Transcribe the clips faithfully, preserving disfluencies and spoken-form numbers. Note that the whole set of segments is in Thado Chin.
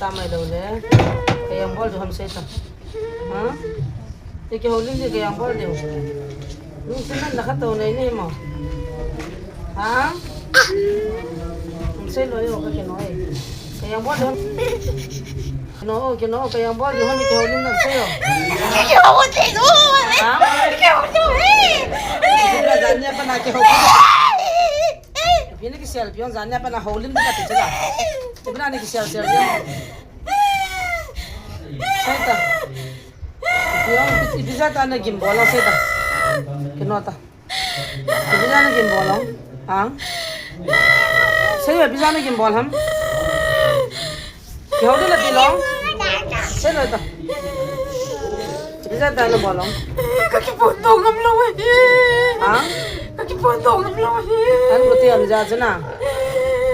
Amai lou le. Kei jong bol diu ham sei ta. Ha? Te kihoulim ding kei jong bol diu. Lungset na khat tou nei nei mo. Ha? Sei lou yo ka kino e. Kei jong bol diu. Kino, kino, kei jong bol diu ham kihoulim na sei yo. Kihou thei lou. Ha? Kihou thei lou e. Kei jong jan nia pat na kihou. Ipi na kisel, ipi jong jan nia pat na houlim ding kati chula. Ipi na ni kisel sel. Sei ta. Ipi jong, ipi jat a na gimbol a sei ta. Kino ta. Ipi jat a na gimbol a. Ang. Sei ipi jat a na gimbol ham. Kihou ding na ti lou. Sei lou ta. Ipi jat a na bol lou. Ka kiphondoh ngam lou e. Ha? Ka kiphondoh ngam lou e. An bu ti am ja chu na.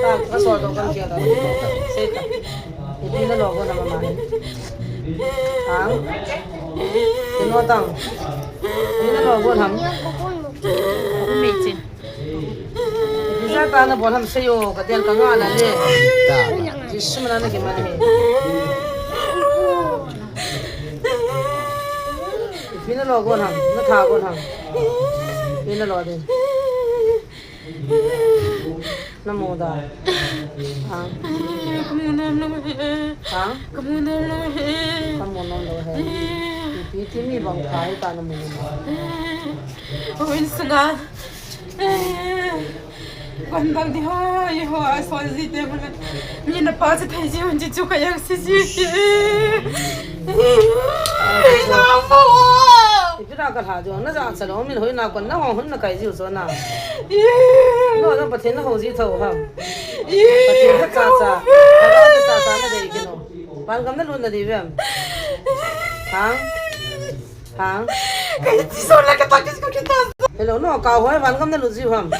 Ta ka sol to kan kia ta. Sei ta. Ipi na lo ko na mama. Ha? Kino tang. Ipi na lo ko ham. Mei chin. Ipi jat a na bol ham sei yo, ka tel ka nga na le. Ta. Jesu min a na kiman e. Ipi na lo ko ham, na tha ko ham. Ipi na lo ding. Na mu da. Ha? Ka mu nom lou e. Ha? Ka mu nom lou e. Ka mu nom lou e. Ipi ti mi bang pha e ta na mu nom. Oi, sanga. Van bang di ho, i ho, a sol ji te mo. Mi na pa se thei ji, un ji chu ka yang si ji. Ai, na mo. Ipi ra ka tha jo, na ja cha lo, min hoi na kon na ho, hun na kai ji u jo na. No, na Pathen na ho ji tho ha. Pathen na cha cha. Ka cha cha na dei kino. Van gam na lut na di vem. Ha? Ha? Ka iti so la ka ta ka kita. Hello, no, ka hoi van gam na lut ji ham.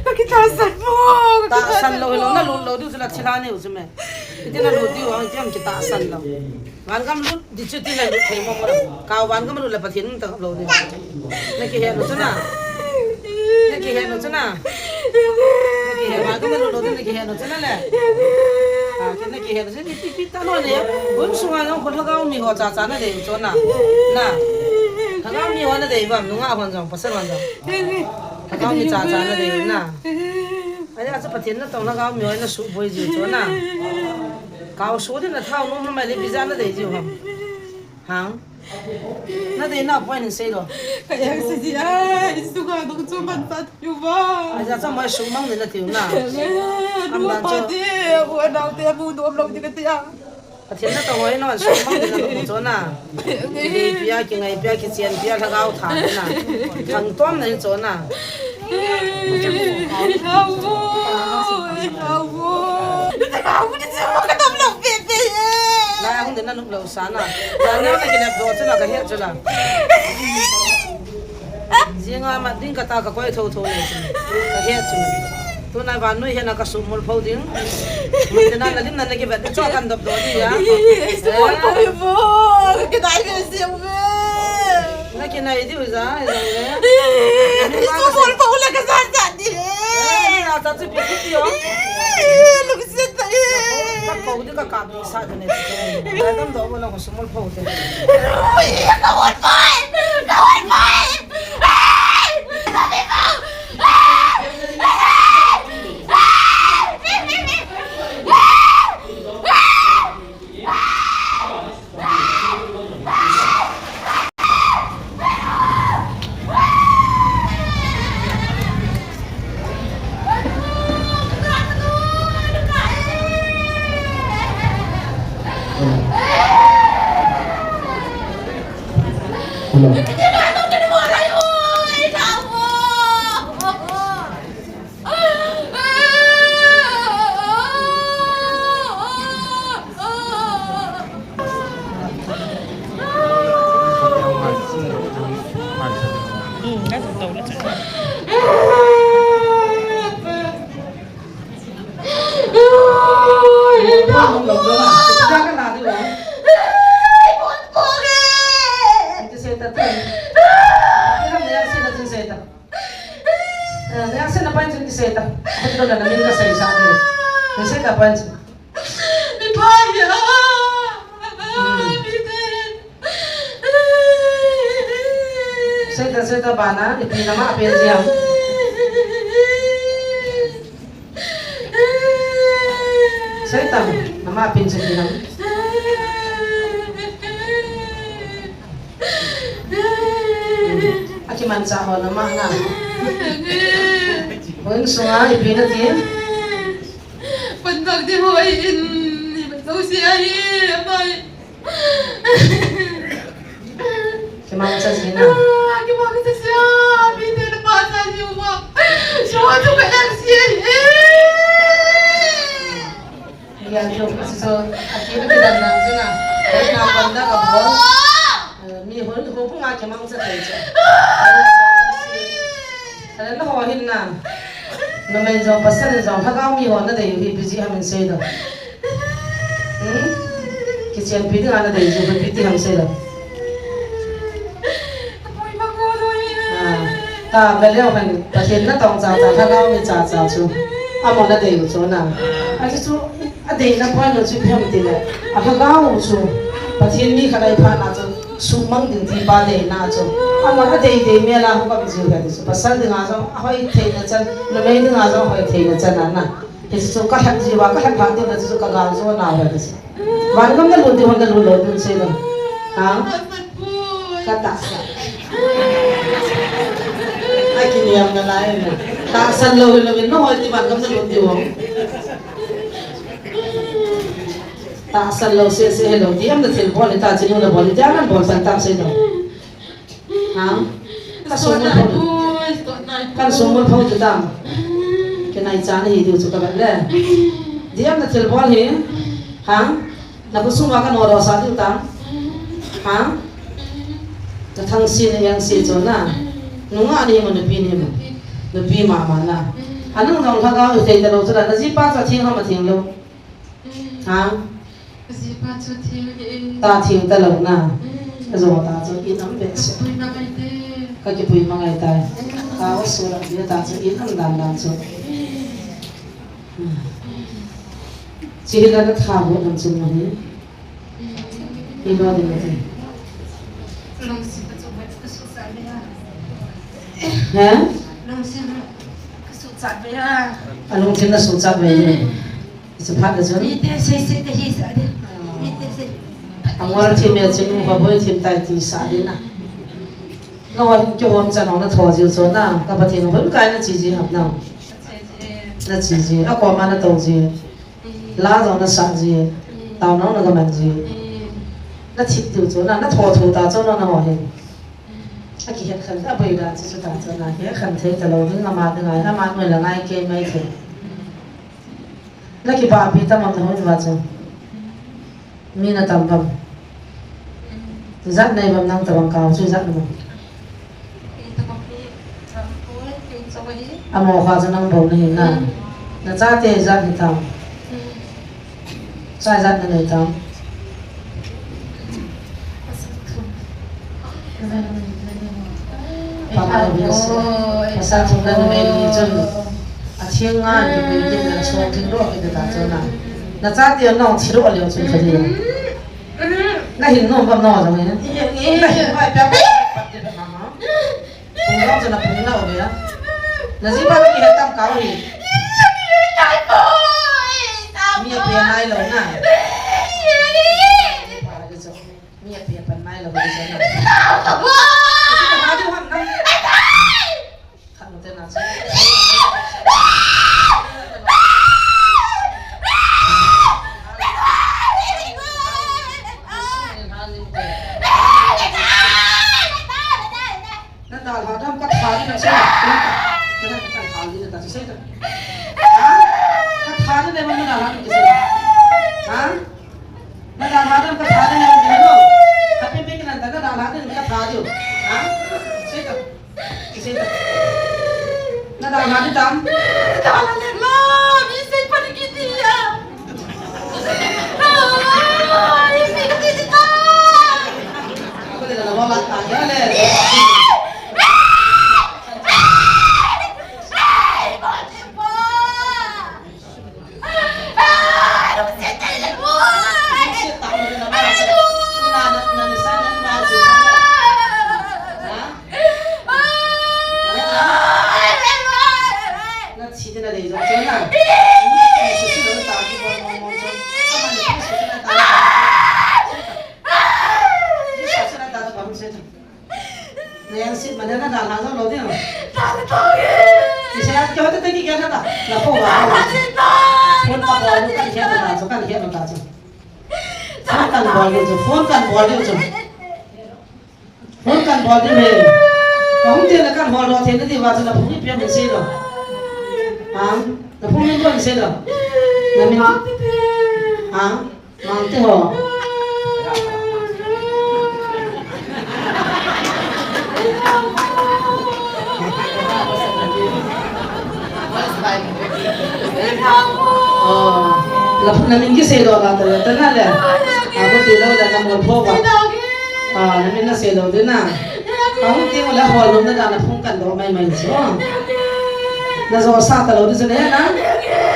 Ka kita san mo. Ta san lo, hello, na lut lo diu chu la thila ni u chu me. Iti na lut diu ang tiam kita san lo. Van gam lut di chu ti na lut thei mo mo. Ka van gam lut la Pathen ta lo diu. Na kihe lo chu na. Na kihe lo chu na. Na kihe van gam lut lo diu na kihe lo chu na le. Ha, na kihe lo chu ni pi pi ta lo le. Bun sunga jong ko lhagao mi ho cha cha na dei u chu na. Na. Lhagao mi ho na dei bam, nunga hon jong, pasal hon jong. Lhagao mi cha cha na dei na. Ai, a chu Pathen na tong lhagao mi ho na suboi ji u chu na. Kao su din na thao nom mai le ipi jat na dei ji u ham. Hang. Na dei na point sei lo. Ka yang si ji ai, su ka dong chu man ta thiu ba. Ai ja cha mai su mang ni na thiu na. Am dan chu. Te, u nau te mu dom lo ti ka ti a. Pathen na tong hoi non su mang ni na chu na. Ki dei pia, ki ngai pia, ki chian pia, lhagao tha na. Thang tom na chu na. Lai hung den na nup lou sa na. Lai na na kinep do chu la ka he chu la. Jinga mat ding ka ta ka koi tho tho le chu. Ka he chu. Tuna vannoi hena ka sumul pho ding. Mun te na na lim na na ki vet chu kan dop do di ya. Sumul pho mo. Ka dai ve siam ve. Na kinai diu ja, jong le. Sumul pho la ka sa sa di le. Eh, na ta chu pi pi yo. Lungset ta e. Ka ko di ka ka bi sa de ne. Ka dam do mo na ko sumul pho te. Ui, ka wan pai. Ka wan pai. Ai! Ka bi pho. Ai! Ai! Seita, seita bana, ipi nama pen jam. Seita, nama pen jam. Akimancha ho nama na. Hon sunga ipi nati. Pandak di ho in, iba so si ai, amai. Kimangcha jina. Ah, kimangcha sia, mi te na pa sa ni uma. So tu ka yang si. Ya, jo, so, aki na kidan na jina. Ai na panda ka bol. Eh, mi hon ho punga kimangcha tai cha. Ai na ho hin na. Na mai jo pasal jo ha ga mi ho na dei hi busy ha min sei do. Hmm? Kichenpi dinga nadei chu, ipi ti ham seilou. Ah, ta, beleu hen, Pathen natong chacha, lhagao mi chacha chu. Amahon adei u chu na. Achu chu, adeina point u chu ipi ham tile. Alhagao u chu. Pathen mi khat ahi phat na chu. Sumang ding ti pa deina chu. Amahon adei dei mel a hung kam jiu hen chu. Pasal dinga jong ahoi theina chan, numei dinga jong ahoi theina chan a na. Hichu ka lhep jiuva, ka lhep phat diu na chu ka gal jo nau ahi. Van gam na lut diu, na lut lou diu sei lou. Ha? Ka tahsan. Ai kiniam nalai na. Tahsan lou hilou in, na hoi ti van gam na lut diu. Tahsan lou sese hilou, diam na thil bol hita, chinu na bol hita, nan bol pan tam sei lou. Ha? Ka sung mun pho. Ka sung mun pho tu tam. Kinai chan hi diu chu ka vet le. Diam na thil bol hi. Ha? Na khosung uva ka nodoh sah diu tam. Ha? Na thangsi na yangsi chu na. Nungah ni mo, nupi ni mo. Nupi mama na. Anung dong lhagao thei ta lou chu la. Na jipa chu theng ham atheng lou. Ha? Jipa chu theng hi. Ta theng ta lou na. Mm. Ajo ta chu in am behseh. Ka kipui mangai te. Ka kipui mangai tai. Mm. Ka o su lam dia ta chu in am dan dan chu. Mm. Chi hi la na tha bo nam chu ma hi. Mm. I lo de na te. Lungsim ka chu ka su sa be ya. He? Lungsim ka su sa be ya. A lungsim na su sa be ya. Mm. Chu phat le chun. Mi te sei sei te hi sa de. Mi te sei. Angol thim e chun, u ka boi thim tai ti sa de na. Na wa hin kihom chan ong na tho jiu chu na. Ka Pathen hun kai na chi ji ham na. Na chi ji. A koma na to ji. La jong na sa ji. Tao nong na ka man ji. Na thip diu chu na. Na tho tho ta chu na na ho hin. A kihet khan a boi dan chu chu ta chu na. He khan thei ta lou hin ama ding ai. Ama noi la ngai kei mai thei. Na kipahpi tam am na hon uva chu. Mi na tam vang. Ijat nei vang nang tabang kau chu ijat na mo. Amo kha chu nang bou na hin na. Na chate ijat ni tam. Cha ijat na nei tam. Pama le bese. Pasal thum le numei li chun. A thing nga ni pe din na chong thing ro ki ta chun na. Na chate nong thi ro leo chun kha di. Na hin nom bam no jong he. Na hin vai pia pat de mama. Pung jong chun na pung na o ya. Na jipa ki he tam kau hi. Mi a pe nai lou na. Mi a pe pan mai lou, mi a pe pan mai lou. Iti ka ha diu ham na. Khat nu te na chu. Na dalha dam ka tha di na chu. Ka na ka tha di na ta chu sei ta. Ha? Ka tha di na ma na dalha di sei. Ha? Na dalha dam ka tha di na ma na. Ka pe pe ki na ta na dalha di ka tha di. Ha? Sei ta. Sei ta. Na dalha di tam. Dalha di la, mi sei pa di ki di ya. Ai, mi sei ki di ta. Ko le la la la ta ya le. Len sit ma dena da la lo ding. Dal to ye. Isa ke hote te ki ke ta. La ko wa. Phone ka bol kan ke ta chu, kan ke ta chu. Phone kan bol ding chu, phone kan bol ding chu. Phone kan bol ding he. Ka hung te na kan hol lo the na di wa chu na phone ni pe min sei lo. Ha? Na phone ni bol sei lo. Na min. Ha? Mangte ho. Oh, la phun na min kisei lo la ta le, ta na le. A ko ti lo le na mo pho ba. A, na min na sei lo de na. Ka hung ti mo la hol lo na da na phung kan do mai mai so. Na jo sa ta lo de se ne na.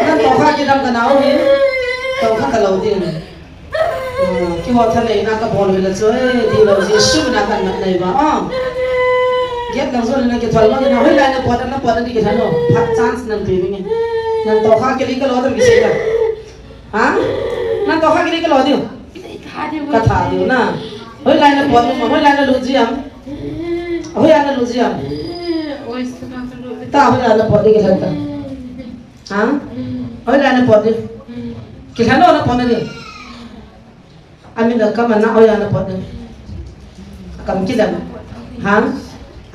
Na to kha ki dam ka na o hi. To kha ta lo de. Kiho tha nei na ka bol vela chu, eh, di lo Jesu na kan mat nei ba. Ah. Get lang zo na ki thol ma na hoi lai na pot na pot ni ki thano. Phat chance nan pe mi nge. Nan to kha ki ri ka lo tam ki sei da. Ha? Nan to kha ki ri ka lo diu. Ka tha diu na. Hoi lai na pot ma, hoi lai na lu ji am. Hoi lai na lu ji am. Ta hoi lai na pot ni ki thanta. Ha? Oi la na pot ni. Ki thano na pot ni. Ami na kama na oi la na pot ni. Akam ki la. Ha?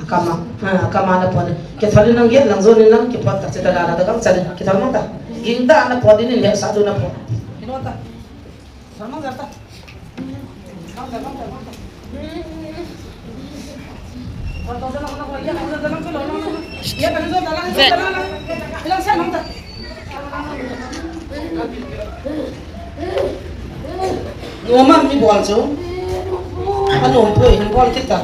Akama. Ha, akama na pot ni. Ki thali nang yet nang zo ni nang ki pot ta chita la na ta kam chani. Ki thal mong ta. Ging ta na pot ni ni le sa tu na pot. Ki no ta. Nuam am mi bol chu. Anom poi, hin bol kit ta.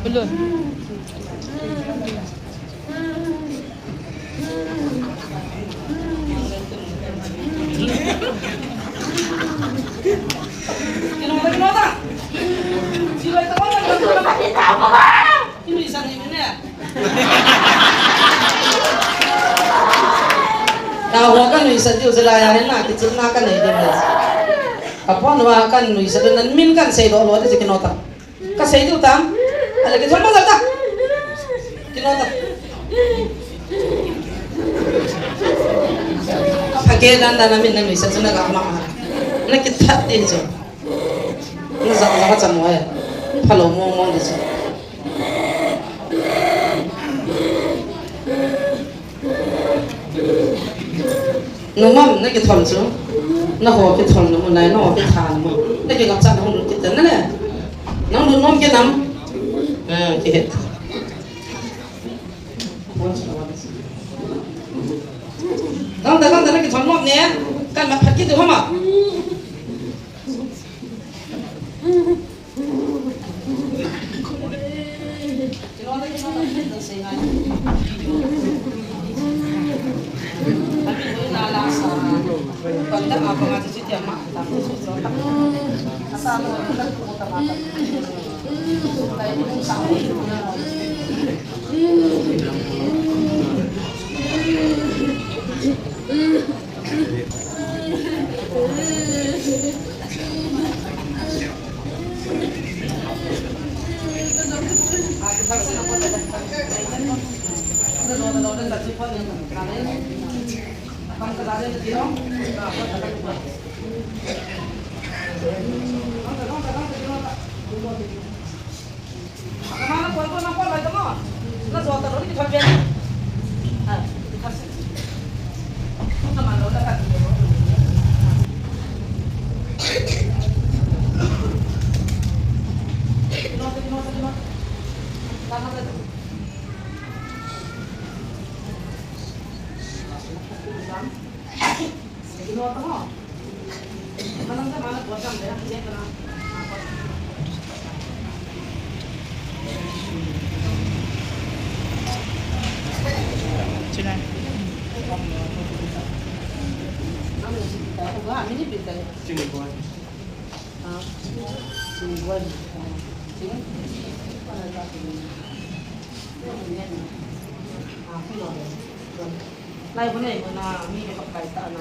Belum. Taho ka nuisat diu jela ya hin na kichilna ka nei diu le. Ka pon wa ka nuisat nan min kan sei do lo de ki no ta. Ka sei diu tam. Ale ki thon ma ta. Ki no ta. Ka phage dan dan na min na nuisat chu na ga ma. Na kithat ti chu. Na za za ka chamo e. Phalo mong mong di chu. Numam na kithol chu. Na ho kithol na mu nai, na ho kitha na mu. Na kingapchat na hung lut kit na le. Nang lut nom kinam. Eh, kihet. Dang da, dang da, na kithol nom ne. Kan mat phat kit diu hama. Lai bu nei bu na mi le bak bai ta na.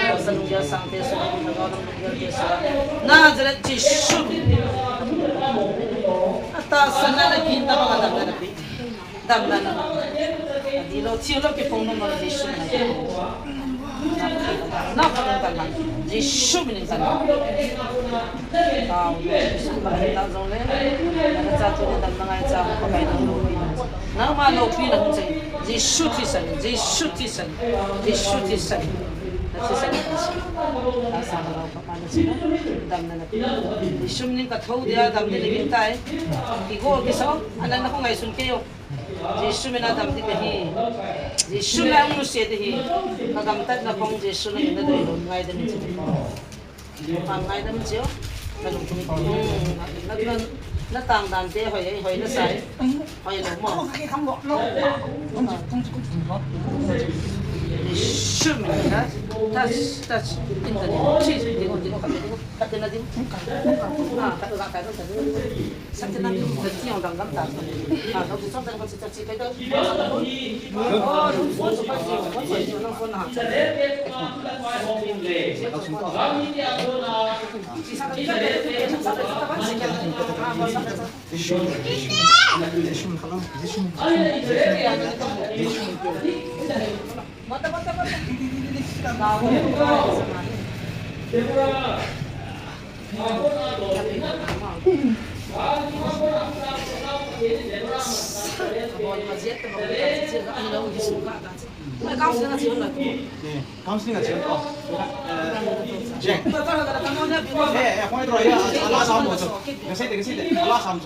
Pasal lunggel sangte sung, nangho lam lunggel te sung. Nazareth Jesu. Atahsan na na kin tabang damna na pi. Damna na. Adilo thilo kiphong nom na Jesu na. Na, na, na, na, Jesu min in kan. Tao, Jesu ba ta jong le. Na cha tu ni damna ngaicha, Pakai na loupina. Nangma loupina hung chai. Jesu thisan, Jesu thisan, Jesu thisan. Na thisan, na thisan. Ta sa na lau pa pa na sina. Damna na. Jesu min in ka thou dia, damna na min tai. Kigo, kiso, anan na ko ngaisun kei o. Jesu mina dam ding ahi. Jesu mina nusia ding ahi. Kagamtatna khong Jesu mina doi lou ngaidam in. Ngaidam in. Natang dan te hoi, hoi nasai. Hoi lou mo. Jesu mina. Touch, touch. In the name of Jesus. Katina ding. Ah, katina ding. Counseling a chiang ko. Jeng. Eh, eh, koi tro ya, ala sam mo. Kasi, kasi, ala sam mo.